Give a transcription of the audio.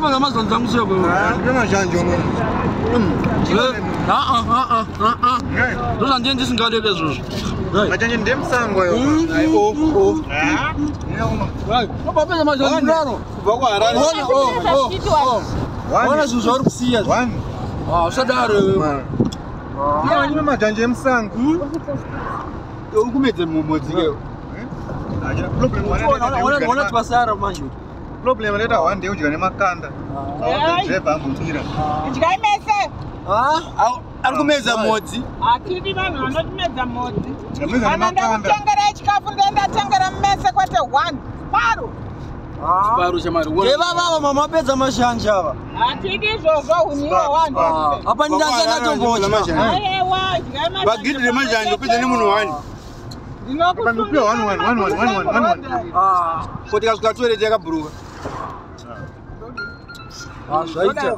Kupedza mazanzi angu seko. Ndipe mazhanje unono. Ndozvandiye ndisingadeke izvozvo. Mazhanje ndemusango ayo. Wapedza mazhanje ndaro. Kubva kuHarare. Ona, oh, oh, oh. Ona zvinhu zvauri kusiya. One. Ah, usadaro iwewe. Ndipe mazhanje emusango. Uri kumedza mumhodzi ke. Ona, ona twasara manje. Problem inoita one day udya nemakanda. Driver ambomira. Idyai mese. Ah? Ari kumedza mhodzi. Hatidi vanhu vanotimedza mhodzi. Ndamedza Kana nemakanda. ndakutengerai chikafu ndendatengera mese kwete one. Paro. Chiparo chamari. Ndevavava mama apedza mashanje ava. Hatidi izvozvo hunyiwa one. Apa ndandakatombodya. Aiwa, idyai mazhanje. Bagidi remazhanje upedza nemunhu one. Pandopiwa one, one, one, one, one, one, one, one. Ah, Ko tikasvika toilet yakabhuruka. ah, zvaita.